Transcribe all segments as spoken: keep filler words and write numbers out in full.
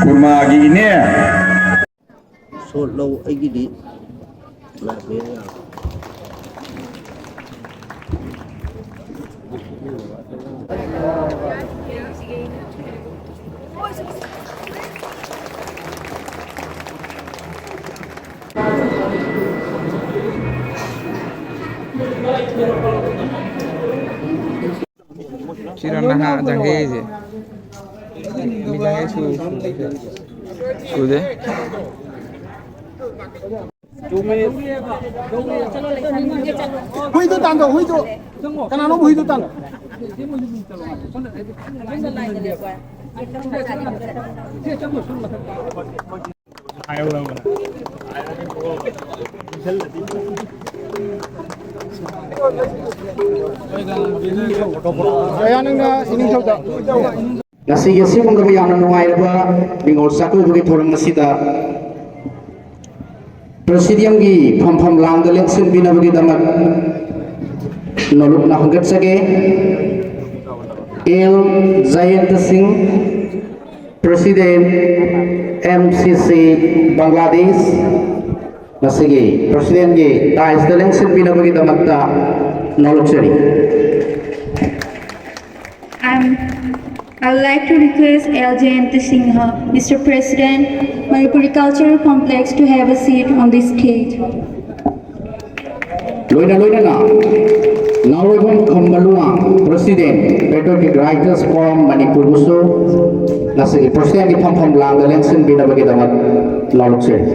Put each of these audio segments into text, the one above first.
ꯀꯨꯔꯃꯥꯒꯤ ꯏꯅꯦ꯫ ꯁꯣꯠ ꯂꯧ ꯑꯩꯒꯤꯗꯤ ꯂꯥꯛꯄ ꯌꯥꯔꯣꯏ꯫ ꯁꯤꯔꯣ ꯅꯍꯥ ꯖꯪꯒꯦꯁꯦ꯫ ꯃꯤ ꯖꯪꯒꯦ ꯁꯨ-, ꯁꯨ-, ꯁꯨꯗꯦ꯫ ꯍꯨꯏꯗꯣ ꯇꯥꯟꯗꯣ, ꯍꯨꯏꯗꯣ꯫ ꯀꯅꯥꯅꯣ ꯍꯨꯏꯗꯣ ꯇꯥꯟꯗꯣ? ꯀꯌꯥ ꯅꯪꯅ ꯏꯅꯤꯡꯊꯧꯗ? ꯉꯁꯤꯒꯤ ꯑꯁꯤꯒꯨꯝꯂꯕ ꯌꯥꯝꯅ ꯅꯨꯡꯉꯥꯏꯔꯕ ꯅꯤꯉꯣꯜ ꯆꯥꯛꯀꯧꯕꯒꯤ ꯊꯧꯔꯝ ꯑꯁꯤꯗ ꯄ꯭ꯔꯦꯁꯤꯗꯤꯌꯝꯒꯤ ꯐꯝꯐꯝ ꯂꯥꯡꯗ ꯂꯦꯡꯁꯤꯟꯕꯤꯅꯕꯒꯤꯗꯃꯛ ꯅꯣꯂꯨꯛꯅ ꯍꯪꯒꯠꯆꯒꯦ꯫ ꯑꯦꯜ ꯖꯌꯦꯟꯇ ꯁꯤꯡ, ꯄ꯭ꯔꯦꯁꯤꯗꯦꯟ, ꯑꯦꯝ ꯁꯤ ꯁꯤ ꯕꯪꯒ꯭ꯂꯥꯗꯦꯁ, ꯉꯁꯤꯒꯤ ꯄ꯭ꯔꯦꯁꯤꯗꯦꯟꯒꯤ ꯗꯥꯏꯁꯇ ꯂꯦꯡꯁꯤꯟꯕꯤꯅꯕꯒꯤꯗꯃꯛꯇ ꯅꯣꯂꯨꯛꯆꯔꯤ꯫ I'm, I would like to request L Jayanta Singha, Mister President, Manipuri Cultural Complex, to have a seat on this stage. ꯂꯣꯏꯅ ꯂꯣꯏꯅꯅ ꯅꯥꯎꯔꯣꯏꯕꯝ ꯈꯝꯕ Luwang, President, Patriotic Writers Forum ꯃꯅꯤꯄꯨꯔꯕꯨꯁꯨ ꯉꯁꯤꯒꯤ ꯄ꯭ꯔꯦꯁꯤꯗꯦꯟꯒꯤ ꯐꯝꯐꯝ ꯂꯥꯡꯗ ꯂꯦꯡꯁꯤꯟꯕꯤꯅꯕꯒꯤꯗꯃꯛ ꯂꯥꯎꯔꯛꯆꯔꯤ꯫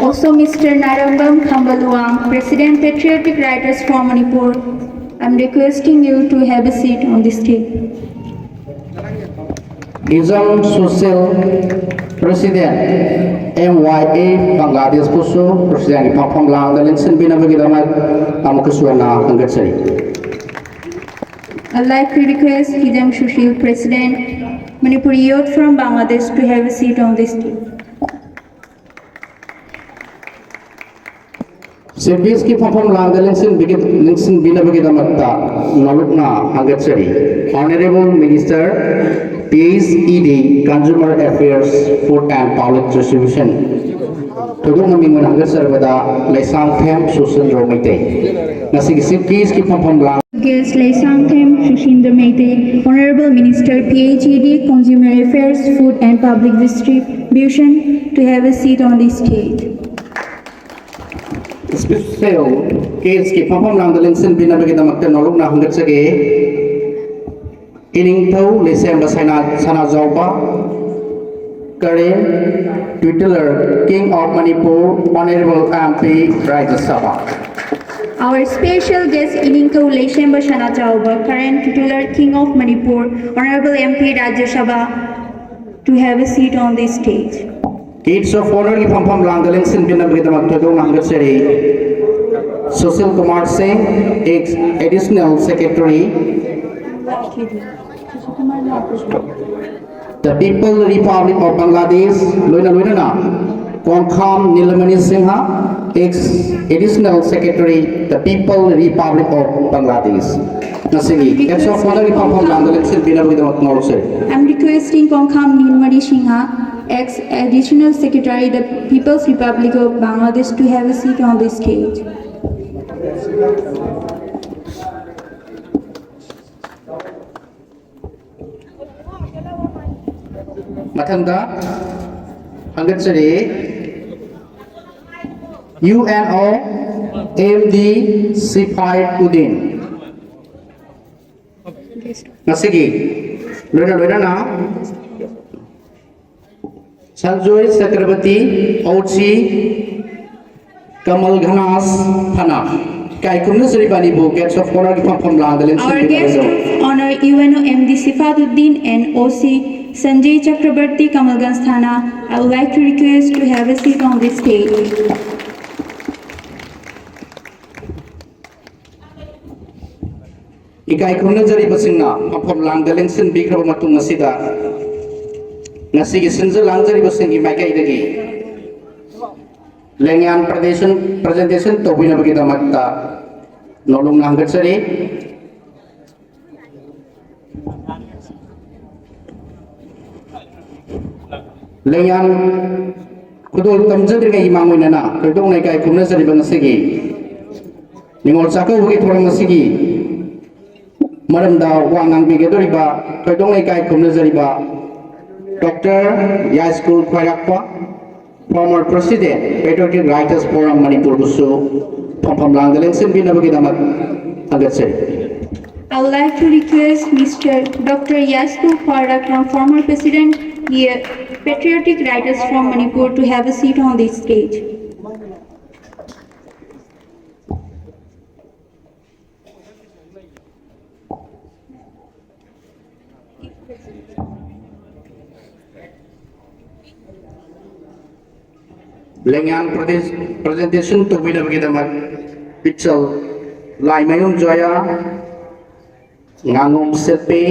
Also, Mister Narambam Khambaluang, President, Patriotic Writers Forum Manipur, I'm requesting you to have a seat on this table. ꯏꯖꯝ ꯁꯣꯁꯦꯜ, President, M Y A ꯕꯪꯒ꯭ꯂꯥꯗꯦꯁꯄꯨꯁꯨ ꯄ꯭ꯔꯦꯁꯤꯗꯦꯟꯒꯤ ꯐꯝꯐꯝ ꯂꯥꯡꯗ ꯂꯦꯡꯁꯤꯟꯕꯤꯅꯕꯒꯤꯗꯃꯛ ꯑꯃꯨꯛꯀꯁꯨ ꯍꯟꯅ ꯍꯪꯒꯠꯆꯔꯤ꯫ I'd like to request Hijam Sushil, President, Manipur Youth from Bangladesh, to have a seat on this table. ꯁꯤꯔꯚꯤꯁꯀꯤ ꯐꯝꯐꯝ ꯂꯥꯡꯗ ꯂꯦꯡꯁꯤꯟꯕꯤꯒꯤ-, ꯂꯦꯡꯁꯤꯟꯕꯤꯅꯕꯒꯤꯗꯃꯛꯇ ꯅꯣꯂꯨꯛꯅ ꯍꯪꯒꯠꯆꯔꯤ꯫ Honourable Minister P H E D, Consumer Affairs, Food and Public Distribution, ꯊꯣꯏꯗꯣꯛꯅ ꯃꯤꯡ ꯑꯣꯏꯅ ꯍꯪꯒꯠꯆꯔꯕꯗ ꯂꯩꯁꯥꯡꯊꯦꯝ ꯁꯨꯁꯤꯟꯗ꯭ꯔꯣ ꯃꯩꯇꯩ꯫ ꯉꯁꯤꯒꯤ Chief Guest ꯀꯤ ꯐꯝꯐꯝ ꯂꯥꯡ Guest Leisangthem Sushindra Meitei, Honorable Minister P H E D, Consumer Affairs, Food and Public Distribution, to have a seat on this stage. Special Guest ꯀꯤ ꯐꯝꯐꯝ ꯂꯥꯡꯗ ꯂꯦꯡꯁꯤꯟꯕꯤꯅꯕꯒꯤꯗꯃꯛꯇ ꯅꯣꯂꯨꯛꯅ ꯍꯪꯒꯠꯆꯒꯦ꯫ ꯏꯅꯤꯡꯊꯧ ꯂꯩꯁꯦꯝꯕ ꯁꯅꯥ-, ꯁꯅꯥꯖꯥꯎꯕ, current titular King of Manipur, Honorable M P, Rajya Sabha. Our special guest, Iningthou Leishemba Shanachauba, current titular King of Manipur, Honorable M P Rajya Sabha, to have a seat on this stage. Guest of Honor ꯒꯤ ꯐꯝꯐꯝ ꯂꯥꯡꯗ ꯂꯦꯡꯁꯤꯟꯕꯤꯅꯕꯒꯤꯗꯃꯛ ꯊꯣꯏꯗꯣꯛꯅ ꯍꯪꯒꯠꯆꯔꯤ꯫ Sushil Kumar Singh, ex Additional Secretary, The People Republic of Bangladesh, ꯂꯣꯏꯅ ꯂꯣꯏꯅꯅ ꯀꯣꯡꯈꯥꯝ ꯅꯤꯂꯃꯅꯤ Singh, ex Additional Secretary, The People Republic of Bangladesh꯫ ꯉꯁꯤꯒꯤ Guest of Honor ꯒꯤ ꯐꯝꯐꯝ ꯂꯥꯡꯗ ꯂꯦꯡꯁꯤꯟꯕꯤꯅꯕꯒꯤꯗꯃꯛ ꯉꯥꯎꯔꯣꯛꯆꯔꯤ꯫ I'm requesting Kongkham Nilmani Singha, ex Additional Secretary, The People's Republic of Bangladesh, to have a seat on this stage. ꯃꯊꯪꯗ ꯍꯪꯒꯠꯆꯔꯤ, U N O M D Sifai Uddin꯫ ꯉꯁꯤꯒꯤ ꯂꯣꯏꯅ ꯂꯣꯏꯅꯅ Sanjoy Chakrabarty, O C, Kamal Ghanas Thana꯫ ꯏꯀꯥꯏ ꯈꯨꯝꯅꯖꯔꯤꯕ ꯑꯅꯤꯕꯨ Guest of Honor ꯒꯤ ꯐꯝꯐꯝ ꯂꯥꯡꯗ Our guest ꯂꯦꯡꯁꯤꯟꯕꯤꯅꯕ꯫ Of honor, U N O M D Sifaduddin and O C Sanjay Chakrabarty, Kamalganj Thana. I would like to request to have a seat on this stage. ꯏꯀꯥꯏ ꯈꯨꯝꯅꯖꯔꯤꯕꯁꯤꯡꯅ ꯐꯝꯐꯝ ꯂꯥꯡꯗ ꯂꯦꯡꯁꯤꯟꯕꯤꯈ꯭ꯔꯕ ꯃꯇꯨꯡ ꯑꯁꯤꯗ, ꯉꯁꯤꯒꯤ ꯁꯤꯟꯖ ꯂꯥꯡꯖꯔꯤꯕꯁꯤꯡꯒꯤ ꯃꯥꯏꯀꯩꯗꯒꯤ ꯂꯦꯡꯌꯥꯟ presentation, presentation ꯇꯧꯕꯤꯅꯕꯒꯤꯗꯃꯛꯇ ꯅꯣꯂꯨꯛꯅ ꯍꯪꯒꯠꯆꯔꯤ꯫ ꯂꯩꯌꯥꯝ ꯈꯨꯗꯣꯜ ꯇꯝꯖꯗ꯭ꯔꯤꯉꯩꯒꯤ ꯃꯥꯡꯑꯣꯏꯅꯅ ꯊꯣꯏꯗꯣꯛꯅ ꯏꯀꯥꯏ ꯈꯨꯝꯅꯖꯔꯤꯕ ꯉꯁꯤꯒꯤ ꯅꯤꯉꯣꯜ ꯆꯥꯛꯀꯧꯕꯒꯤ ꯊꯧꯔꯝ ꯑꯁꯤꯒꯤ ꯃꯔꯝꯗ ꯋꯥ ꯉꯥꯡꯕꯤꯒꯗꯧꯔꯤꯕ ꯊꯣꯏꯗꯣꯛꯅ ꯏꯀꯥꯏ ꯈꯨꯝꯅꯖꯔꯤꯕ ꯗꯣꯛꯇꯔ ꯌꯥꯏꯁ꯭ꯀꯨꯜ ꯈ꯭ꯋꯥꯏꯔꯥꯛꯄ, former president, Patriotic Writers Forum ꯃꯅꯤꯄꯨꯔꯕꯨꯁꯨ ꯐꯝꯐꯝ ꯂꯥꯡꯗ ꯂꯦꯡꯁꯤꯟꯕꯤꯅꯕꯒꯤꯗꯃꯛ ꯊꯥꯒꯠꯆꯔꯤ꯫ I would like to request Mister Doctor Yasku Khwarakma, former president, the Patriotic Writers from Manipur, to have a seat on this stage. ꯂꯦꯡꯌꯥꯟ ꯄ꯭ꯔꯖꯦꯟꯇꯦꯁꯟ ꯇꯧꯕꯤꯅꯕꯒꯤꯗꯃꯛ ꯄꯤꯆꯜ ꯂꯥꯏꯃꯌꯨꯝ ꯖꯣꯌꯥ, ꯉꯥꯉꯣꯝ ꯁꯤꯜꯄꯤ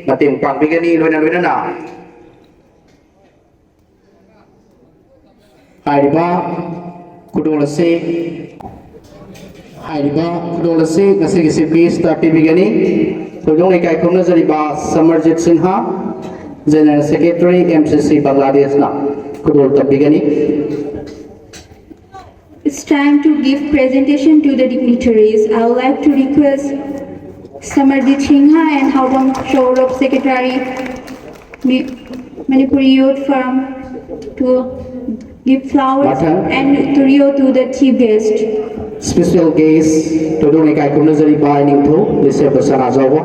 ꯃꯇꯦꯡ ꯄꯥꯡꯕꯤꯒꯅꯤ꯫ ꯂꯣꯏꯅ ꯂꯣꯏꯅꯅ ꯍꯥꯏꯔꯤꯕ ꯈꯨꯗꯣꯜ ꯑꯁꯤ ꯍꯥꯏꯔꯤꯕ ꯈꯨꯗꯣꯜ ꯑꯁꯤ ꯉꯁꯤꯒꯤ ꯆꯤꯐ ꯒꯦꯁꯇ ꯄꯤꯕꯤꯒꯅꯤ꯫ ꯊꯣꯏꯗꯣꯛꯅ ꯏꯀꯥꯏ ꯈꯨꯝꯅꯖꯔꯤꯕ Samarjit Singh, general secretary, M C C ꯕꯪꯒ꯭ꯂꯥꯗꯦꯁꯅ ꯈꯨꯗꯣꯜ ꯇꯝꯕꯤꯒꯅꯤ꯫ It's time to give presentation to the dignitaries. I would like to request Samarjit Singha and Haobam Saurabh, Secretary, Mi- Manipuri Youth Forum, to give flowers Madam. And to Rio to the chief guest. Special guest, ꯊꯣꯏꯗꯣꯛꯅ ꯏꯀꯥꯏ ꯈꯨꯝꯅꯖꯔꯤꯕ ꯏꯅꯤꯡꯊꯧ ꯂꯤꯁꯦꯝꯕ ꯁꯅꯥꯖꯥꯎꯕ꯫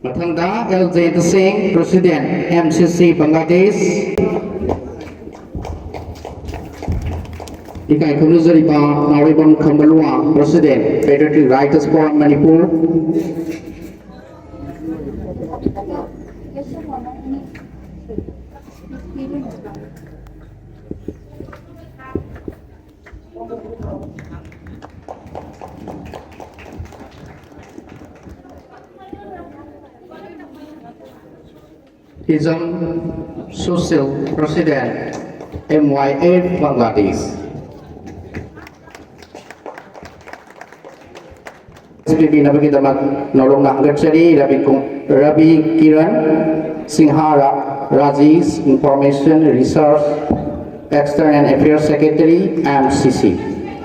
ꯃꯊꯪꯗ L ꯖꯌꯟꯇ ꯁꯤꯡ, president, M C ꯁꯤ ꯕꯪꯒ꯭ꯂꯥꯗꯦꯁ꯫ ꯏꯀꯥꯏ ꯈꯨꯝꯅꯖꯔꯤꯕ ꯅꯥꯎꯔꯦꯝꯕꯝ ꯈꯝꯕꯂꯨꯋꯥꯡ, president, Patriotic Writers Forum Manipur. Hijam Social, President, M Y F Bangladesh. ꯄꯤꯕꯤꯅꯕꯒꯤꯗꯃꯛ ꯅꯧꯂꯧꯅ ꯍꯪꯒꯠꯆꯔꯤ꯫ Ravi ꯀꯨ-, ꯔꯕꯤ ꯀꯤꯔꯟ ꯁꯤꯡꯍ ꯔꯥ-, Rajesh, Information Research, External Affairs Secretary, M C C.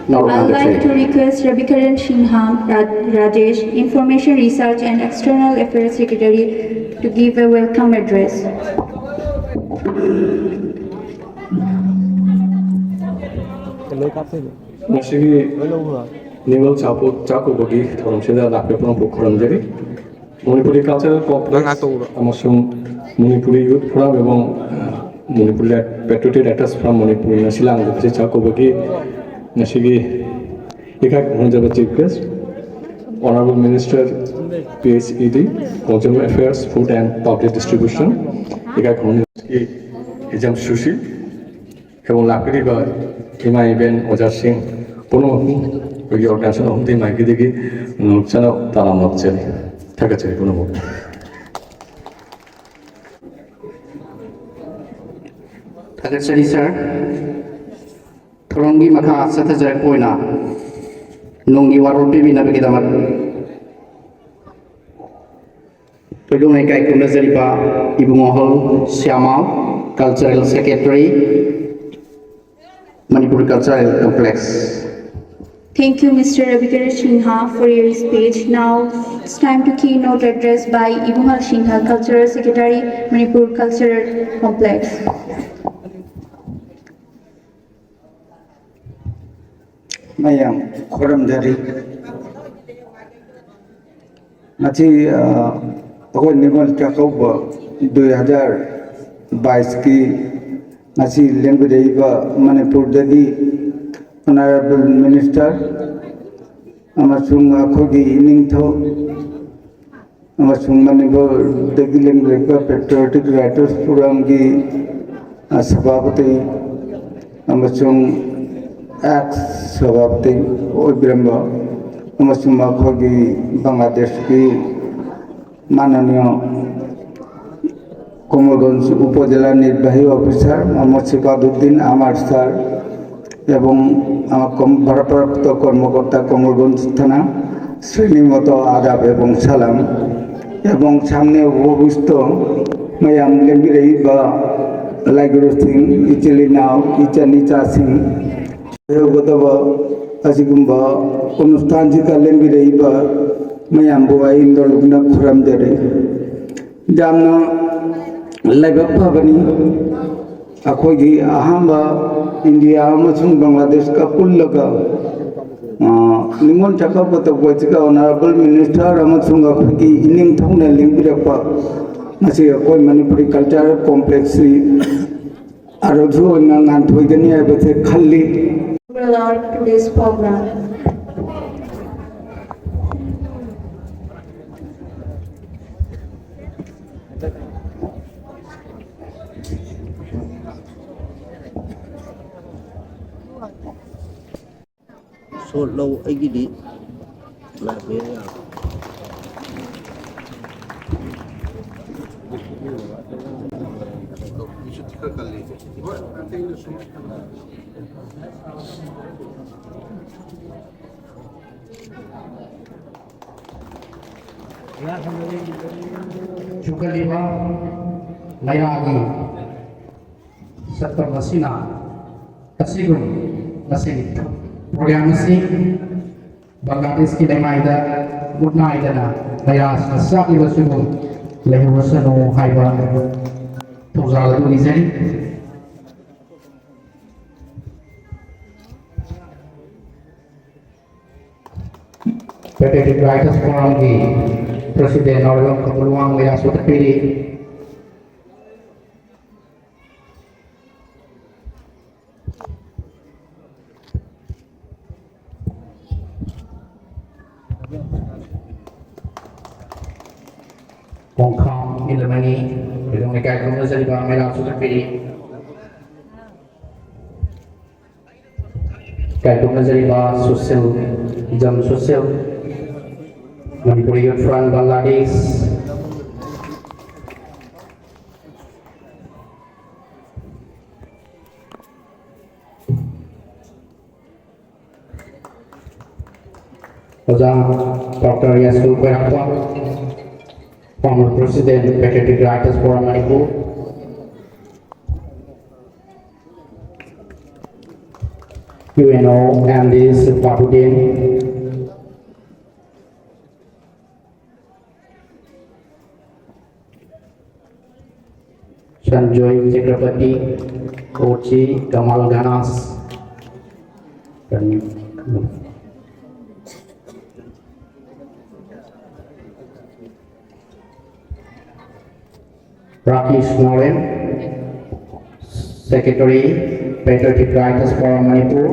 ꯅꯧꯂꯧꯅ I would like ꯍꯪꯒꯠꯆꯔꯤ꯫ To request Rabi Kiran Singha, Ra-, Rajesh, Information Research and External Affairs Secretary, to give a welcome address. ꯉꯁꯤꯒꯤ ꯅꯤꯉꯣꯜ ꯆꯥꯛꯄꯣ-, ꯆꯥꯛꯀꯧꯕꯒꯤ ꯊꯧꯔꯝꯁꯤꯗ ꯂꯥꯛꯄꯤꯕ ꯄꯨꯝꯅꯃꯛꯄꯨ ꯈꯨꯔꯨꯝꯖꯔꯤ꯫ Manipuri Cultural Complex ꯅꯪ ꯉꯥꯏꯍꯥꯛ ꯇꯧꯕ꯭ꯔꯣ? ꯑꯃꯁꯨꯡ Manipuri Youth Forum ꯑꯦꯕꯝ, ꯑ, Manipur let-, Patriotic Letters from Manipur ꯉꯁꯤ ꯂꯥꯡꯕꯁꯤ ꯆꯥꯛꯀꯧꯕꯒꯤ ꯉꯁꯤꯒꯤ ꯏꯀꯥꯏ ꯈꯨꯝꯅꯖꯕ Chief Guest, Honorable Minister, P H E D, Consumer Affairs, Food and Public Distribution, ꯏꯀꯥꯏ ꯈꯨꯝꯅꯖꯕꯒꯤ ꯍꯤꯖꯝ ꯁꯨꯁꯤ꯫ ꯑꯩꯈꯣꯏꯕꯨ ꯂꯥꯛꯄꯤꯔꯤꯕ ꯏꯃꯥ ꯏꯕꯦꯟ ꯑꯣꯖꯥꯁꯤꯡ ꯄꯨꯝꯅꯃꯛꯄꯨ ꯑꯩꯈꯣꯏꯒꯤ organization ꯑꯍꯨꯝꯗꯤ ꯃꯥꯏꯀꯩꯗꯒꯤ, ꯎꯝ, ꯆꯠꯅ ꯇꯔꯥꯝꯅ ꯑꯣꯛꯆꯔꯤ꯫ ꯊꯥꯒꯠꯆꯔꯤ ꯄꯨꯝꯅꯃꯛ꯫ ꯊꯥꯒꯠꯆꯔꯤ, sir꯫ ꯊꯧꯔꯝꯒꯤ ꯃꯈꯥ ꯆꯠꯊꯖꯔꯛꯄ ꯑꯣꯏꯅ ꯅꯣꯡꯒꯤ ꯋꯥꯔꯣꯜ ꯄꯤꯕꯤꯅꯕꯒꯤꯗꯃꯛ ꯊꯣꯏꯗꯣꯛꯅ ꯏꯀꯥꯏ ꯈꯨꯝꯅꯖꯔꯤꯕ ꯏꯕꯨꯡꯉꯣꯍꯜ ꯁ꯭ꯌꯥꯃꯥꯜ, Cultural Secretary, Manipur Cultural Complex. Thank you, Mister Ravikira Singha, for your speech. Now, it's time to keynote address by Ibungal Singha, Cultural Secretary, Manipur Cultural Complex. ꯃꯌꯥꯝ ꯈꯨꯔꯨꯝꯖꯔꯤ꯫ ꯉꯁꯤ, ꯑ, ꯑꯩꯈꯣꯏ ꯅꯤꯉꯣꯜ ꯆꯥꯛꯀꯧꯕ ꯗꯨꯏ ꯍꯖꯥꯔ ꯕꯥꯏꯁꯀꯤ ꯉꯁꯤ ꯂꯦꯡꯕꯤꯔꯛꯏꯕ ꯃꯅꯤꯄꯨꯔꯗꯒꯤ Honorable Minister ꯑꯃꯁꯨꯡ ꯑꯩꯈꯣꯏꯒꯤ ꯏꯅꯤꯡꯊꯧ ꯑꯃꯁꯨꯡ ꯃꯅꯤꯄꯨꯔꯗꯒꯤ ꯂꯦꯡꯂꯛꯄ Patriotic Writers Forumꯒꯤ, ꯑ, ꯁꯚꯥꯄꯇꯤ ꯑꯃꯁꯨꯡ ex ꯁꯚꯥꯄꯇꯤ ꯑꯣꯏꯕꯤꯔꯝꯕ ꯑꯃꯁꯨꯡ ꯃꯈꯣꯏꯒꯤ ꯕꯪꯒ꯭ꯂꯥꯗꯦꯁꯀꯤ ꯃꯥꯅꯅꯤꯌ কমলগঞ্জ উপজেলা নির্বাহী অফিসার মোহাম্মদ সিফাত উদ্দিন আমার স্যার এবং আমার কম-, ভারপ্রাপ্ত কর্মকর্তা কমলগঞ্জ থানা শ্রেণীমতো আদাব এবং সালাম এবং সামনে উপবিষ্ট ꯃꯌꯥꯝ ꯂꯦꯡꯕꯤꯔꯛꯏꯕ ꯂꯥꯏꯒꯨꯔꯨꯁꯤꯡ, ꯏꯆꯤꯜ ꯏꯅꯥꯎ, ꯏꯆꯟ ꯏꯆꯥꯁꯤꯡ, ꯌꯧꯒꯗꯕ ꯑꯁꯤꯒꯨꯝꯕ অনুষ্ঠানꯁꯤꯗ ꯂꯦꯡꯕꯤꯔꯛꯏꯕ ꯃꯌꯥꯝꯕꯨ ꯑꯩ ꯅꯣꯂꯨꯛꯅ ꯈꯨꯔꯨꯝꯖꯔꯤ꯫ ꯌꯥꯝꯅ ꯂꯥꯏꯕꯛ ꯐꯕꯅꯤ꯫ ꯑꯩꯈꯣꯏꯒꯤ ꯑꯍꯥꯟꯕ ꯏꯟꯗꯤꯌꯥ ꯑꯃꯁꯨꯡ ꯕꯪꯒ꯭ꯂꯥꯗꯦꯁꯀ ꯄꯨꯜꯂꯒ, ꯑ, ꯅꯤꯉꯣꯜ ꯆꯥꯛꯀꯧꯕ ꯇꯧꯕꯁꯤꯒ ꯑꯣꯅꯔꯦꯕꯜ ꯃꯤꯅꯤꯁꯇꯔ ꯑꯃꯁꯨꯡ ꯑꯩꯈꯣꯏꯒꯤ ꯏꯅꯤꯡꯊꯧꯅ ꯂꯦꯡꯕꯤꯔꯛꯄ ꯃꯁꯤ ꯑꯩꯈꯣꯏ ꯃꯅꯤꯄꯨꯔꯤ ꯀꯜꯆꯔꯦꯜ ꯀꯣꯝꯄ꯭ꯂꯦꯛꯁꯁꯤ ꯑꯔꯣꯏꯕ ꯑꯣꯏꯅ ꯉꯥꯟꯊꯣꯏꯒꯅꯤ ꯍꯥꯏꯕꯁꯦ ꯈꯜꯂꯤ꯫ Lord, today's program. ꯁꯣꯠ ꯂꯧ ꯑꯩꯒꯤꯗꯤ ꯂꯥꯛꯄ ꯌꯥꯔꯣꯏ꯫ ꯆꯨꯈꯠꯂꯤꯕ ꯃꯩꯔꯥꯒꯤ ꯁꯛꯇꯝ ꯑꯁꯤꯅ ꯑꯁꯤꯒꯨꯝ ꯉꯁꯤꯒꯤ ꯄ꯭ꯔꯣꯒ꯭ꯔꯥꯝ ꯑꯁꯤ ꯕꯪꯒ꯭ꯂꯥꯗꯦꯁꯀꯤ ꯂꯩꯃꯥꯏꯗ ꯃꯨꯠ ꯅꯥꯏꯗꯅ ꯃꯩꯔꯥꯁꯤꯅ ꯆꯥꯛꯂꯤꯕꯁꯤꯕꯨ ꯂꯩꯍꯧꯔꯁꯅꯨ ꯍꯥꯏꯕ ꯊꯧꯖꯥꯜ ꯑꯗꯨ ꯅꯤꯖꯔꯤ꯫ Patriotic Writers Forumꯒꯤ President Honorable ꯈꯝꯕꯂꯨꯋꯥꯡ ꯃꯩꯔꯥꯁꯨ ꯆꯠꯄꯤꯔꯤ꯫ ꯈꯣꯡꯈꯥꯝ ꯏꯂꯃꯅꯤ, ꯀꯩꯗꯧꯉꯩ ꯏꯀꯥꯏ ꯈꯨꯝꯅꯖꯔꯤꯕ ꯃꯩꯔꯥꯁꯨ ꯆꯠꯄꯤꯔꯤ꯫ ꯏꯀꯥꯏ ꯈꯨꯝꯅꯖꯔꯤꯕ ꯁꯨꯁꯤꯜ, ꯖꯝ ꯁꯨꯁꯤꯜ, ꯃꯅꯤꯄꯨꯔ ꯌꯨꯠ ꯐ꯭ꯔꯟ ꯕꯪꯒ꯭ꯂꯥꯗꯦꯁ꯫ ꯑꯣꯖꯥ ꯗꯣꯛꯇꯔ ꯌꯥꯁꯨ ꯀꯣꯏꯔꯥꯛꯄ, former president, Patriotic Writers Forum Manipur, U N O M D ꯁꯤꯜꯄꯥꯕꯨꯗꯤꯟ, ꯁꯟꯖꯣꯏ ꯆꯀ꯭ꯔꯕꯔꯇꯤ, ꯑꯣ ꯆꯤ ꯀꯃꯜ ꯒꯅꯥꯁ, Rakesh Noren, secretary, Patriotic Writers Forum Manipur,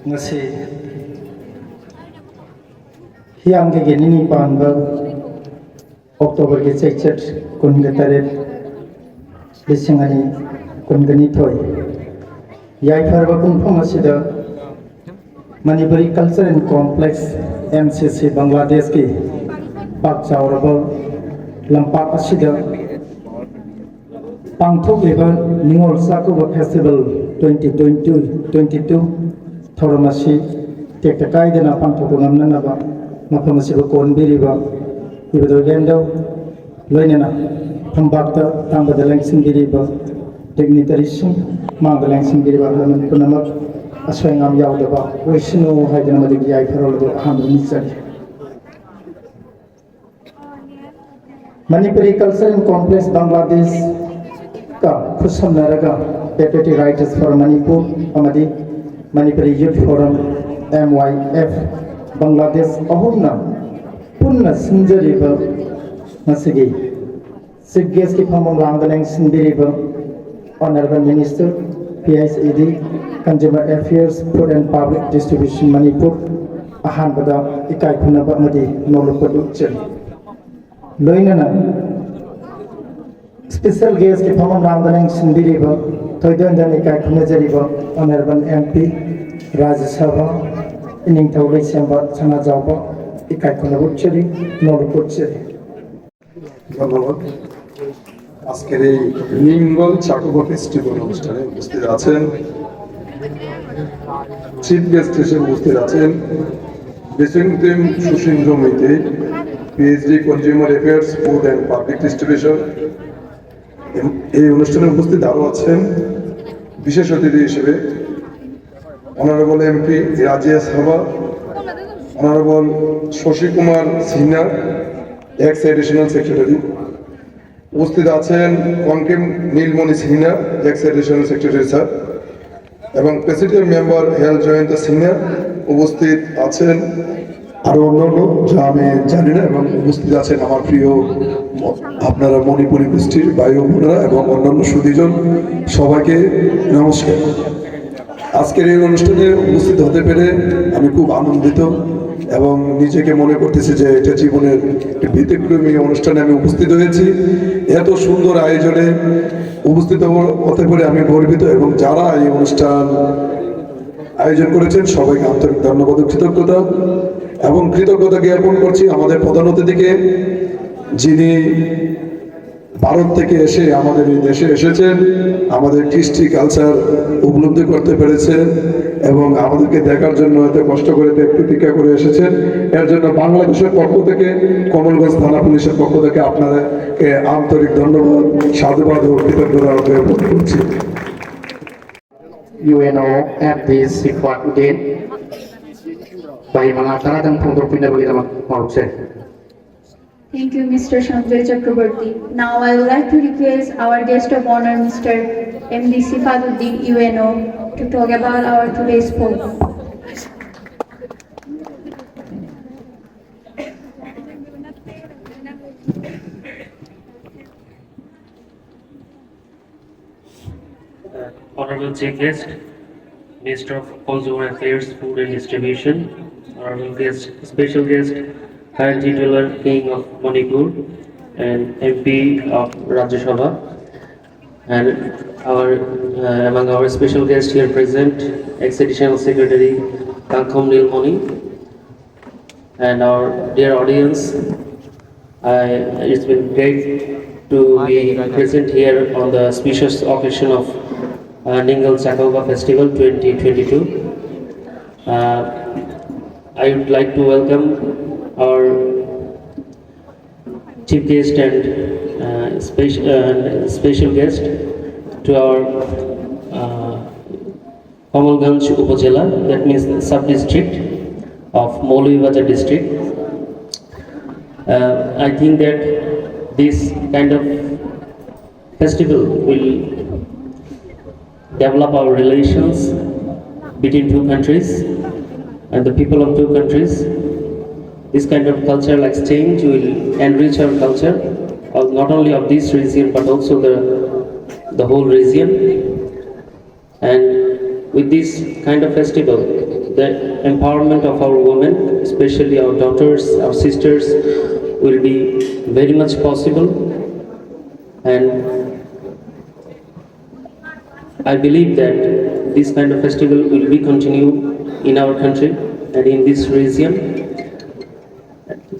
ꯉꯁꯤ ꯍꯤꯌꯥꯡꯒꯩꯒꯤ ꯅꯤꯅꯤ ꯄꯥꯟꯕ ꯑꯣꯛꯇꯣꯕꯔꯒꯤ ꯆꯩꯆꯠ ꯀꯨꯟꯒ ꯇꯔꯦꯠ, ꯂꯤꯁꯤꯡ ꯑꯅꯤ ꯀꯨꯟꯒ ꯅꯤꯊꯣꯏ, ꯌꯥꯏꯐꯔꯕ ꯄꯨꯡꯐꯝ ꯑꯁꯤꯗ Manipuri Cultural Complex, M C ꯁꯤ, ꯕꯪꯒ꯭ꯂꯥꯗꯦꯁꯀꯤ ꯄꯥꯛ ꯆꯥꯎꯔꯕ ꯂꯝꯄꯥꯛ ꯑꯁꯤꯗ ꯄꯥꯡꯊꯣꯛꯂꯤꯕ Ningol Chakkouba festival twenty twenty twenty two ꯊꯧꯔꯝ ꯑꯁꯤ ꯇꯦꯛꯇ ꯀꯥꯏꯗꯅ ꯄꯥꯡꯊꯣꯛꯄ ꯉꯝꯅꯅꯕ ꯃꯐꯝ ꯑꯁꯤꯕꯨ ꯀꯣꯟꯕꯤꯔꯤꯕ ꯏꯕꯨꯙꯧ ꯏꯕꯦꯟꯗꯧ, ꯂꯣꯏꯅꯅ ꯐꯝꯕꯥꯛꯇ ꯇꯥꯡꯕꯗ ꯂꯦꯡꯁꯤꯟꯕꯤꯔꯤꯕ ꯗꯤꯒꯅꯤꯇꯔꯤꯁꯤꯡ, ꯃꯥꯡꯗ ꯂꯦꯡꯁꯤꯟꯕꯤꯔꯤꯕ ꯑꯍꯜ ꯂꯃꯟ ꯄꯨꯝꯅꯃꯛ ꯑꯁꯣꯏ ꯑꯉꯥꯝ ꯌꯥꯎꯗꯕ ꯑꯣꯏꯁꯅꯨ ꯍꯥꯏꯗꯨꯅ ꯃꯗꯨꯒꯤ ꯌꯥꯏꯐꯔꯣꯜ ꯑꯗꯨ ꯑꯍꯥꯟꯕꯗ ꯅꯤꯖꯔꯤ꯫ Manipuri Cultural Complex ꯕꯪꯒ꯭ꯂꯥꯗꯦꯁꯀ ꯈꯨꯠꯁꯝꯅꯔꯒ Patriotic Writers for Manipur ꯑꯃꯗꯤ Manipuri Youth Forum, M Y F, Bangladesh ꯑꯍꯨꯝꯅ ꯄꯨꯟꯅ ꯁꯤꯟꯖꯔꯤꯕ ꯉꯁꯤꯒꯤ Chief Guestꯀꯤ ꯐꯝꯐꯝ ꯂꯥꯡꯗ ꯂꯦꯡꯁꯤꯟꯕꯤꯔꯤꯕ Honourable Minister, P H E D, Consumer Affairs, Food and Public Distribution, Manipur, ꯑꯍꯥꯟꯕꯗ ꯏꯀꯥꯏ ꯈꯨꯝꯅꯕ ꯑꯃꯗꯤ ꯅꯣꯂꯨꯛꯄ ꯎꯠꯆꯔꯤ꯫ ꯂꯣꯏꯅꯅ special guest ꯀꯤ ꯐꯝꯐꯝ ꯂꯥꯡꯗ ꯂꯦꯡꯁꯤꯟꯕꯤꯔꯤꯕ ꯊꯣꯏꯗꯣꯟꯗꯅ ꯏꯀꯥꯏ ꯈꯨꯝꯅꯖꯔꯤꯕ Honourable M P, ꯔꯥꯖ꯭ꯌ ꯁꯚꯥ, ꯏꯅꯤꯡꯊꯧ ꯂꯩꯁꯦꯝꯕ ꯁꯅꯥꯖꯥꯎꯕ ꯏꯀꯥꯏ ꯈꯨꯝꯅꯕ ꯎꯠꯆꯔꯤ, ꯅꯣꯂꯨꯛꯄ ꯎꯠꯆꯔꯤ꯫ ধন্যবাদ। আজকের এই নিঙ্গল চাকমা ফেস্টিভ্যাল অনুষ্ঠানে উপস্থিত আছেন, চিফ গেস্ট হিসেবে উপস্থিত আছেন বিসিং team Sushindra Maitri, PhD, consumer affairs, food and public distribution. এই অনুষ্ঠানে উপস্থিত আরও আছেন বিশেষ অতিথি হিসেবে honourable MP Razia Saba, honourable Shashi Kumar Sinha, ex additional secretary, উপস্থিত আছেন কনকেম Nilmani Sinha, ex additional secretary sir, এবং president member L Jayanta Sinha, উপস্থিত আছেন আরো অন্যান্য যা আমি জানি না, এবং উপস্থিত আছেন আমার প্রিয় ম-, আপনারা মণিপুরী গোষ্ঠীর ভাই ও বোনেরা এবং অন্যান্য সুধীজন, সবাইকে নমস্কার। আজকের এই অনুষ্ঠানে উপস্থিত হতে পেরে আমি খুব আনন্দিত এবং নিজেকে মনে করতেছি যে এটা জীবনের একটি ব্যতিক্রমী অনুষ্ঠানে আমি উপস্থিত হয়েছি। এত সুন্দর আয়োজনে উপস্থিত হতে পেরে আমি গর্বিত এবং যারা এই অনুষ্ঠান আয়োজন করেছেন সবাইকে আন্তরিক ধন্যবাদ ও কৃতজ্ঞতা, এবং কৃতজ্ঞতা জ্ঞাপন করছি আমাদের প্রধান অতিথিকে, যিনি ভারত থেকে এসে আমাদের এই দেশে এসেছেন, আমাদের কৃষ্টি কালচার উপলব্ধি করতে পেরেছেন এবং আমাদেরকে দেখার জন্য এত কষ্ট করে, এত প্রতীক্ষা করে এসেছেন। এর জন্য বাংলাদেশের পক্ষ থেকে, কমলগঞ্জ থানা পুলিশের পক্ষ থেকে আপনাদেরকে আন্তরিক ধন্যবাদ, সাধুবাদ ও কৃতজ্ঞতা জ্ঞাপন করছি। UNO MD Sifatuddin, bai manga tara dang phung dor pina bagi dama maruk se. Thank you, Mister Sanjay Chakraborty. Now I would like to request our guest of honor, Mister M D Sifaduddin, UNO, to talk about our today's program. Honorable Chief Guest, Minister of Consumer Affairs, Food and Distribution, Honorable guest, special guest, High Titular King of Manipur and M P of Rajya Sabha. And our, uh, among our special guests here present, Ex-Additional Secretary Kangkhom Nilmoni. And our dear audience, I, it's been great to be present here on the special occasion of uh, Ningal Chakouba Festival twenty twenty-two. Uh, I would like to welcome our chief guest and uh, special, uh, special guest to our uh, Kamalganj Upazila, that means sub-district of Maulibajar district. Uh, I think that this kind of festival will develop our relations between two countries and the people of two countries. This kind of cultural exchange will enrich our culture, uh, not only of this region but also the, the whole region. And with this kind of festival, the empowerment of our women, especially our daughters, our sisters, will be very much possible. And I believe that this kind of festival will be continued in our country and in this region.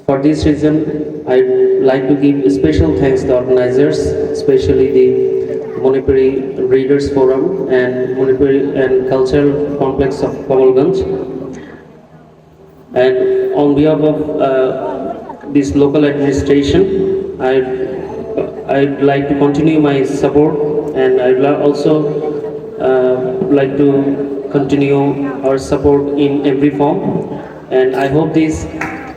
For this reason, I'd like to give special thanks to the organizers, especially the Manipuri Readers Forum and Manipuri and Cultural Complex of Kamalganj. And on behalf of uh, this local administration, I, I'd like to continue my support, and I'd li- also uh, like to continue our support in every form. And I hope this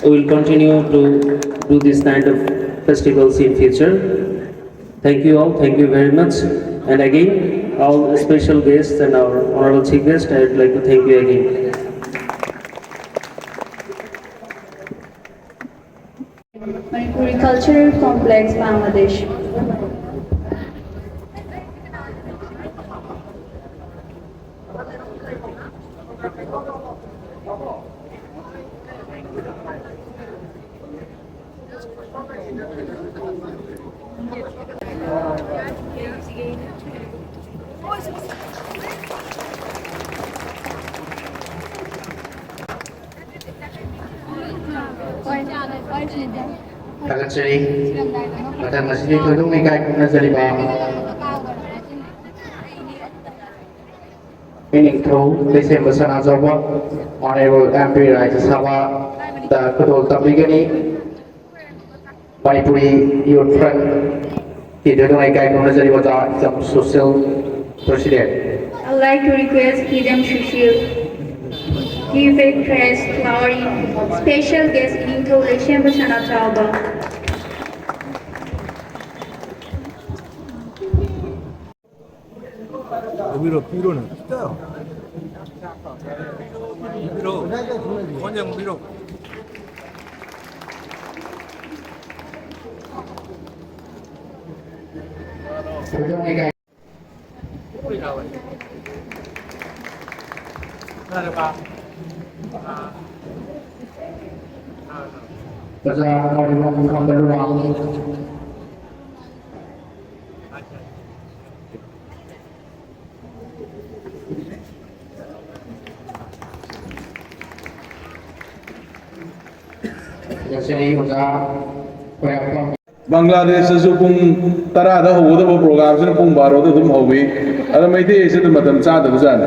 will continue to do this kind of festivals in future. Thank you all. Thank you very much. And again, all special guests and our honorable chief guest, I would like to thank you again. Manipuri Cultural Complex, Bangladesh. ꯊꯥꯒꯠꯆꯔꯤ꯫ ꯃꯊꯪ ꯑꯁꯤꯗꯤ ꯊꯣꯏꯗꯣꯛꯅ ꯏꯀꯥꯏ ꯈꯨꯝꯅꯖꯔꯤꯕ ꯏꯅꯤꯡꯊꯧ ꯂꯩꯁꯦꯝꯕ ꯁꯅꯥꯖꯥꯎꯕ Honorable M P ꯔꯥꯖ꯭ꯌ ꯁꯚꯥꯗ ꯈꯨꯗꯣꯜ ꯇꯝꯕꯤꯒꯅꯤ꯫ Manipuri Youth Front ꯀꯤ ꯊꯣꯏꯗꯣꯛꯅ ꯏꯀꯥꯏ ꯈꯨꯝꯅꯖꯔꯤ ꯑꯣꯖꯥ ꯏꯆꯝ Sushil, President꯫ I'd like to request Hidem Sushil give a crest flowering special guest ꯏꯅꯤꯡꯊꯧ ꯂꯩꯁꯦꯝꯕ ꯁꯅꯥꯖꯥꯎꯕ꯫ ꯌꯦꯡꯕꯤꯔꯣ, ꯄꯤꯔꯣꯅꯦ꯫ ꯄꯤꯔꯣ꯫ ꯐꯣꯟ ꯌꯦꯡꯕꯤꯔꯣ꯫ ꯑꯣꯖꯥ ꯃꯥꯔꯤꯕꯝ ꯈꯝꯕ ꯂꯨꯋꯥꯡ꯫ ꯉꯁꯤꯗꯤ ꯑꯣꯖꯥ ꯈꯣꯏꯔꯥꯛꯄꯝ꯫ ꯕꯪꯒ꯭ꯂꯥꯗꯦꯁꯇꯁꯨ ꯄꯨꯡ ꯇꯔꯥꯗ ꯍꯧꯒꯗꯕ ꯄ꯭ꯔꯣꯒ꯭ꯔꯥꯝꯁꯤꯅ ꯄꯨꯡ ꯕꯥꯔꯣꯗ ꯑꯗꯨꯝ ꯍꯧꯏ꯫ ꯑꯗ ꯃꯩꯇꯩ ꯑꯁꯤꯗ ꯃꯇꯝ ꯆꯥꯗꯕꯖꯥꯠꯅꯤ꯫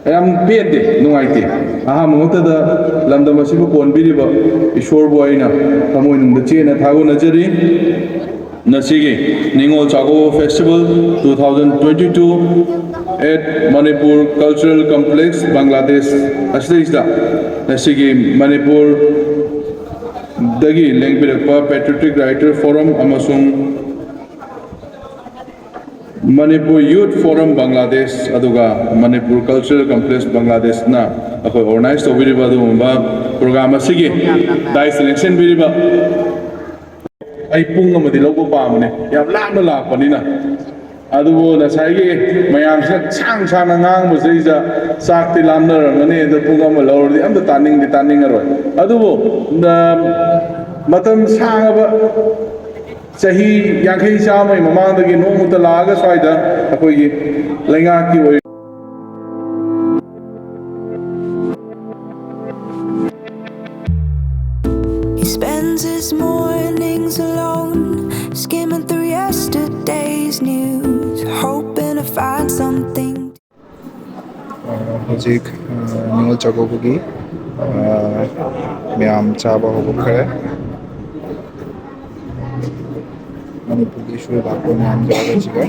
ꯌꯥꯝ ꯄꯦꯟꯗꯦ, ꯅꯨꯡꯉꯥꯏꯇꯦ꯫ ꯑꯍꯥꯟꯕ ꯃꯛꯇꯗ ꯂꯝꯗꯝ ꯑꯁꯤꯕꯨ ꯀꯣꯟꯕꯤꯔꯤꯕ ꯏꯁꯣꯔꯕꯨ ꯑꯩꯅ ꯊꯃꯣꯏꯅꯨꯡꯗ ꯆꯦꯠꯅ ꯊꯥꯒꯠꯅꯖꯔꯤ꯫ ꯉꯁꯤꯒꯤ Ningol Chakkouba Festival two thousand twenty two at Manipur Cultural Complex, Bangladesh ꯑꯁꯤꯗꯩꯁꯤꯗ ꯉꯁꯤꯒꯤ ꯃꯅꯤꯄꯨꯔꯗꯒꯤ ꯂꯦꯡꯕꯤꯔꯛꯄ Patriotic Writer Forum ꯑꯃꯁꯨꯡ Manipur Youth Forum Bangladesh ꯑꯗꯨꯒ Manipur Cultural Complex Bangladeshꯅ ꯑꯩꯈꯣꯏ organize ꯇꯧꯕꯤꯔꯤꯕ ꯑꯗꯨꯒꯨꯝꯕ program ꯑꯁꯤꯒꯤ ꯗꯥꯏꯁꯇ ꯂꯦꯡꯁꯤꯟꯕꯤꯔꯤꯕ ꯑꯩ ꯄꯨꯡ ꯑꯃꯗꯤ ꯂꯧꯕ ꯄꯥꯝꯕꯅꯦ, ꯌꯥꯝ ꯂꯥꯞꯅ ꯂꯥꯛꯄꯅꯤꯅ꯫ ꯑꯗꯨꯕꯨ ꯉꯁꯥꯏꯒꯤ ꯃꯌꯥꯝꯁꯤꯅ ꯁꯥꯡ ꯁꯥꯡꯅ ꯉꯥꯡꯕꯁꯤꯗꯩꯗ ꯆꯥꯛꯇꯤ ꯂꯥꯝꯅꯔꯝꯒꯅꯤ, ꯑꯗꯣ ꯄꯨꯡ ꯑꯃ ꯂꯧꯔꯗꯤ ꯑꯝꯇ ꯇꯥꯅꯤꯡꯗꯤ ꯇꯥꯅꯤꯡꯉꯔꯣꯏ꯫ ꯑꯗꯨꯕꯨ, ꯑ, ꯃꯇꯝ ꯁꯥꯡꯉꯕ ꯆꯍꯤ ꯌꯥꯡꯈꯩ ꯆꯥꯝꯃꯒꯤ ꯃꯃꯥꯡꯗꯒꯤ ꯅꯣꯡꯃꯇ ꯂꯥꯛꯑꯒ ꯁ꯭ꯋꯥꯏꯗ ꯑꯩꯈꯣꯏꯒꯤ ꯂꯩꯉꯥꯛꯀꯤ ꯑꯣꯏ He spends his mornings alone, skimming through yesterday's news, hoping to find something. ꯍꯧꯖꯤꯛ ꯅꯤꯉꯣꯜ ꯆꯥꯛꯀꯧꯕꯒꯤ ꯃꯌꯥꯝ ꯆꯥꯕ ꯍꯧꯒꯠꯈ꯭ꯔꯦ꯫ ꯃꯅꯤꯄꯨꯔꯒꯤꯁꯨ ꯂꯥꯛꯄ ꯃꯌꯥꯝ ꯌꯥꯎꯔꯦ ꯁꯤꯒ꯫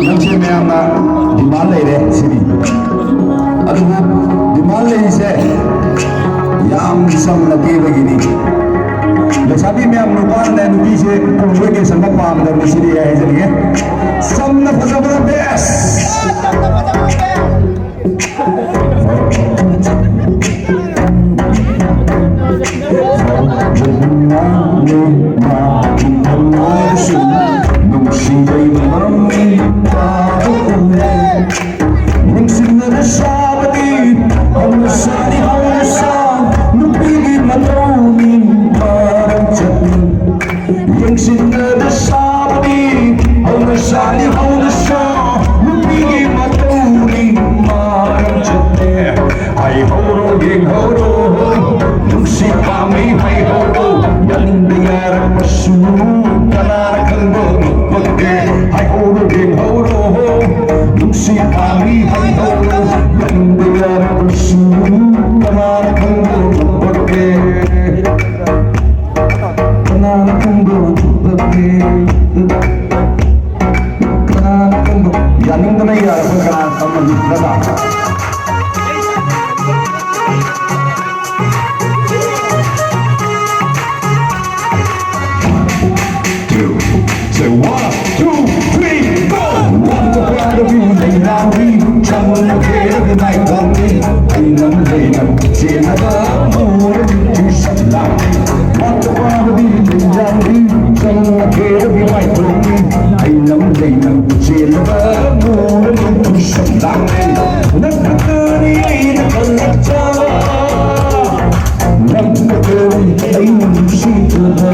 ꯅꯪꯁꯦ ꯃꯌꯥꯝꯅ demand ꯂꯩꯔꯦ ꯁꯤꯅꯤ꯫ ꯑꯗꯨꯕꯨ demand ꯂꯩꯔꯤꯁꯦ ꯌꯥꯝ ꯆꯝꯅ ꯀꯦꯕꯒꯤꯅꯤ꯫ ꯂꯩꯁꯥꯕꯤ ꯃꯌꯥꯝ, ꯅꯨꯄꯥꯅꯅꯦ ꯅꯨꯄꯤꯁꯦ ꯀꯣꯡꯕꯣꯏ ꯀꯦꯁꯟꯕ ꯄꯥꯝꯗꯕꯅꯤ ꯁꯤꯗꯤ ꯑꯩ ꯍꯥꯏꯖꯅꯤꯡꯉꯦ꯫ ꯆꯝꯅ ꯐꯖꯕꯅ best꯫ ꯁꯨ ꯀꯅꯥꯅ ꯈꯪꯕ ꯉꯝꯕꯒꯦ? ꯍꯥꯏꯍꯧꯔꯣ, ꯌꯦꯡꯍꯧꯔꯣ, ꯅꯨꯡꯁꯤ ꯄꯥꯝꯃꯤ ꯍꯥꯏꯍꯧꯔꯣ, ꯌꯦꯡꯕ ꯌꯥꯔꯕꯁꯨ ꯀꯅꯥꯅ ꯈꯪꯕ ꯉꯝꯕꯒꯦ? ꯀꯅꯥꯅ ꯈꯪꯕ ꯉꯝꯕꯒꯦ? ꯀꯅꯥꯅ ꯈꯪꯕ? ꯌꯥꯅꯤꯡꯗꯅ ꯌꯥꯔꯕ ꯀꯅꯥ ꯈꯪꯕ ꯅꯠꯇ꯭ꯔꯥ? Two. Say one, two, three, go! ꯋꯥꯠꯇ ꯄꯥꯗꯕꯤ ꯂꯩꯔꯥꯡꯕꯤ, ꯆꯝꯅ ꯀꯦꯔꯕꯤ ꯃꯥꯏꯊꯣꯡꯕꯤ, ꯑꯩꯅ ꯂꯩꯅ ꯆꯦꯟꯅꯕ ꯃꯣꯔꯅꯤ ꯇ꯭ꯌꯨꯁꯟ ꯂꯥꯛꯄꯤ꯫ ꯋꯥꯠꯇ ꯄꯥꯗꯕꯤ ꯂꯩꯔꯥꯡꯕꯤ, ꯆꯝꯅ ꯀꯦꯔꯕꯤ ꯃꯥꯏꯊꯣꯡꯕꯤ, ꯑꯩꯅ ꯂꯩꯅ ꯆꯦꯟꯅꯕ ꯃꯣꯔꯅꯤ ꯇ꯭ꯌꯨꯁꯟ ꯂꯥꯛꯄꯤ꯫ ꯅꯪ ꯈꯛꯇꯅꯤ ꯑꯩꯅ ꯀꯜꯂꯛꯆꯕ, ꯅꯪ ꯈꯛꯇꯅꯤ ꯑꯩꯅ ꯅꯨꯡꯁꯤꯖꯕ꯫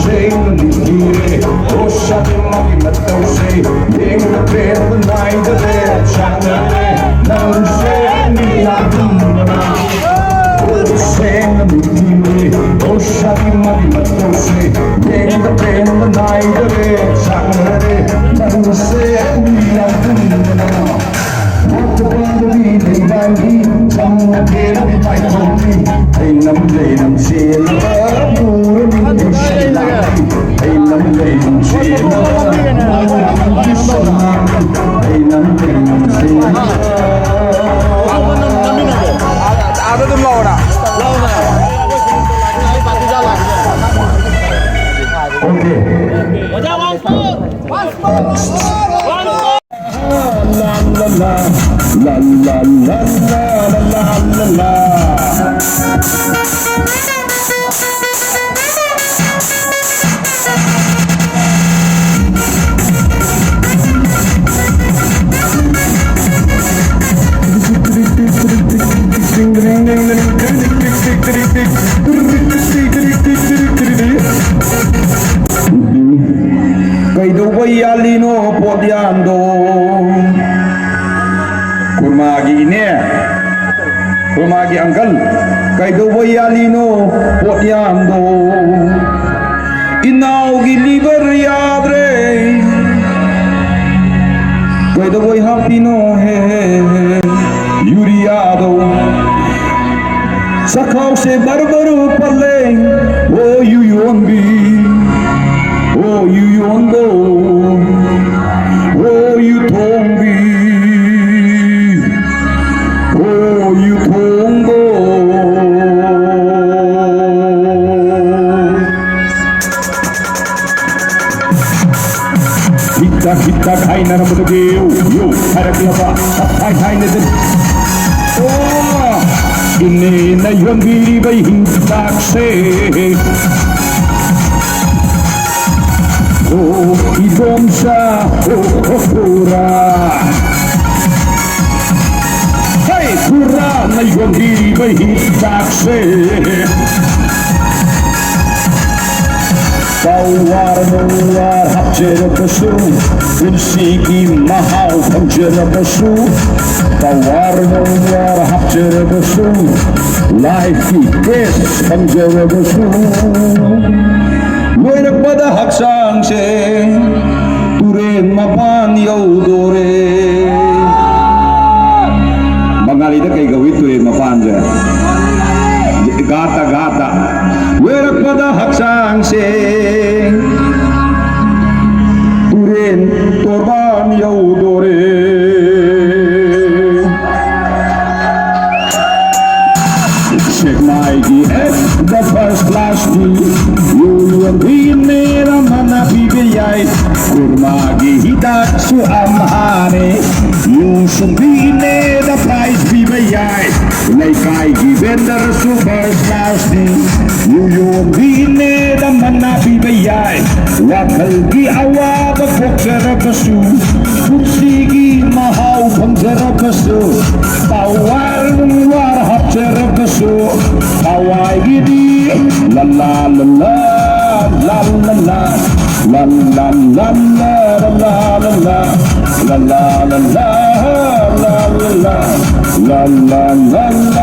ꯁꯦꯡꯅ ꯅꯨꯡꯁꯤꯔꯦ, ꯔꯣꯁꯥꯒꯤ ꯃꯥꯒꯤ ꯃꯇꯧꯁꯦ, ꯌꯦꯡꯕꯗ ꯄꯦꯟꯕ ꯅꯥꯏꯗꯔꯦ, ꯆꯥꯟꯅꯔꯦ, ꯅꯪꯁꯦ ꯃꯤ ꯌꯥꯝꯕꯅ꯫ ꯁꯦꯡꯅ ꯅꯨꯡꯁꯤꯔꯦ, ꯔꯣꯁꯥꯒꯤ ꯃꯥꯒꯤ ꯃꯇꯧꯁꯦ, ꯌꯦꯡꯕꯗ ꯄꯦꯟꯕ ꯅꯥꯏꯗꯔꯦ, ꯆꯥꯟꯅꯔꯦ, ꯅꯪꯁꯦ ꯃꯤ ꯌꯥꯝꯕꯅ꯫ ꯃꯣꯠꯇ ꯄꯥꯟꯗꯕꯤ ꯂꯩꯕꯥꯛꯀꯤ ꯆꯝꯅ ꯀꯦꯔꯕꯤ ꯃꯥꯏꯊꯣꯡꯅꯤ꯫ ꯑꯩ ꯅꯝ ꯂꯩ ꯅꯝ ꯆꯦꯜꯂꯕ ꯃꯨꯔꯕꯤ ꯁꯂꯥꯛꯀꯤ꯫ ꯑꯩ ꯅꯝ ꯂꯩ ꯅꯝ ꯆꯦꯜꯂꯕ ꯃꯨꯔꯕꯤ ꯁꯂꯥꯛꯀꯤ꯫ ꯑꯩ ꯅꯝ ꯂꯩ ꯅꯝ ꯆꯦꯜꯂꯕ꯫ ꯑꯥꯗ ꯑꯗꯨꯝ ꯂꯥꯛꯑꯣꯔꯥ? Okay. ꯀꯩꯗꯧꯕ ꯌꯥꯜꯂꯤꯅꯣ ꯄꯣꯠ ꯌꯥꯟꯗꯣ? ꯈꯨꯔꯃꯥꯒꯤ ꯏꯅꯦ꯫ ꯃꯥꯒꯤ uncle, ꯀꯩꯗꯧꯕ ꯌꯥꯜꯂꯤꯅꯣ ꯄꯣꯠ ꯌꯥꯝꯗꯣ? ꯏꯅꯥꯎꯒꯤ liver ꯌꯥꯗ꯭ꯔꯦ, ꯀꯩꯗꯧꯕꯩ ꯍꯥꯞꯄꯤꯅꯣ ꯍꯦ ꯌꯨꯔꯤꯌꯥꯗꯣ? ꯆꯈꯥꯎꯁꯦ ꯕꯔ ꯕꯔ ꯄꯜꯂꯦ, ꯑꯣ ꯌꯨ ꯌꯣꯟꯕꯤ, ꯑꯣ ꯌꯨ ꯌꯣꯟꯕꯣ, ꯑꯣ ꯌꯨ ꯊꯣꯡꯕꯤ, ꯑꯣ ꯌꯨ ꯊꯣꯡꯕꯣ꯫ ꯍꯤꯗꯥꯛ ꯍꯤꯗꯥꯛ ꯍꯥꯏꯅꯔꯝꯕꯗꯒꯤ ꯌꯨ ꯍꯥꯏꯔꯛꯂꯕ ꯇꯞꯊꯥꯏ ꯊꯥꯏꯅꯗ꯫ ꯑꯣ, ꯏꯅꯦꯅ ꯌꯣꯟꯕꯤꯔꯤꯕ ꯍꯤꯗꯥꯛꯁꯦ꯫ ꯑꯣ, ꯏꯗꯣꯝꯆꯥ, ꯑꯣ, ꯑꯣ, ꯄꯨꯔꯥ꯫ ꯍꯦ, ꯄꯨꯔꯥꯅ ꯌꯣꯟꯕꯤꯔꯤꯕ ꯍꯤꯗꯥꯛꯁꯦ꯫ ꯄꯋꯥꯔ ꯅꯨꯡꯋꯥꯔ ꯍꯥꯞꯆꯔꯕꯁꯨ, ꯄꯨꯟꯁꯤꯒꯤ ꯃꯍꯥꯎ ꯐꯪꯖꯔꯕꯁꯨ, ꯄꯋꯥꯔ ꯅꯨꯡꯋꯥꯔ ꯍꯥꯞꯆꯔꯕꯁꯨ, ꯂꯥꯏꯐꯀꯤ ꯇꯦꯁ ꯐꯪꯖꯔꯕꯁꯨ, ꯂꯣꯏꯔꯛꯄꯗ ꯍꯛꯆꯥꯡꯁꯦ ꯇꯨꯔꯦꯟ ꯃꯄꯥꯟ ꯌꯧꯗꯣꯔꯦ꯫ ꯕꯪꯒꯥꯂꯤꯗ ꯀꯩ ꯀꯧꯏ ꯇꯨꯔꯦꯟ ꯃꯄꯥꯟꯁꯦ? ꯘꯥꯇ, ꯘꯥꯇ꯫ ꯂꯣꯏꯔꯛꯄꯗ ꯍꯛꯆꯥꯡꯁꯦ ꯇꯨꯔꯦꯟ ꯇꯣꯔꯕꯥꯟ ꯌꯧꯗꯣꯔꯦ꯫ ꯁꯦꯛꯃꯥꯏꯒꯤ at the first class ꯇꯤ ꯌꯨ ꯌꯣꯟꯕꯤꯅꯦ ꯔꯃꯅ ꯄꯤꯕ ꯌꯥꯏ꯫ ꯈꯨꯔꯃꯥꯒꯤ ꯍꯤꯗꯥꯛꯁꯨ ꯑꯝꯍꯥꯅꯦ, ꯌꯨ ꯁꯨꯝꯕꯤꯅꯦ ꯗ prize ꯄꯤꯕ ꯌꯥꯏ꯫ ꯂꯩꯀꯥꯏꯒꯤ vendor ꯁꯨ first class ꯅꯤ, ꯌꯨ ꯌꯣꯟꯕꯤꯅꯦ ꯗ ꯃꯅꯥ ꯄꯤꯕ ꯌꯥꯏ꯫ ꯋꯥꯈꯜꯒꯤ ꯑꯋꯥꯕ ꯀꯣꯛꯆꯔꯕꯁꯨ, ꯄꯨꯟꯁꯤꯒꯤ ꯃꯍꯥꯎ ꯐꯪꯖꯔꯕꯁꯨ, ꯄꯋꯥꯔ ꯅꯨꯡꯋꯥꯔ ꯍꯥꯞꯆꯔꯕꯁꯨ, ꯊꯋꯥꯏꯒꯤꯗꯤ ꯂꯂꯥ ꯂꯂꯥ, ꯂꯥ ꯂꯂꯥ, ꯂꯥ ꯂꯥ ꯂꯥ ꯂꯥ ꯂꯥ ꯂꯥ ꯂꯥ, ꯂꯥ ꯂꯥ ꯂꯥ ꯂꯥ ꯂꯥ ꯂꯥ ꯂꯥ ꯂꯥ ꯂꯥ ꯂꯥ꯫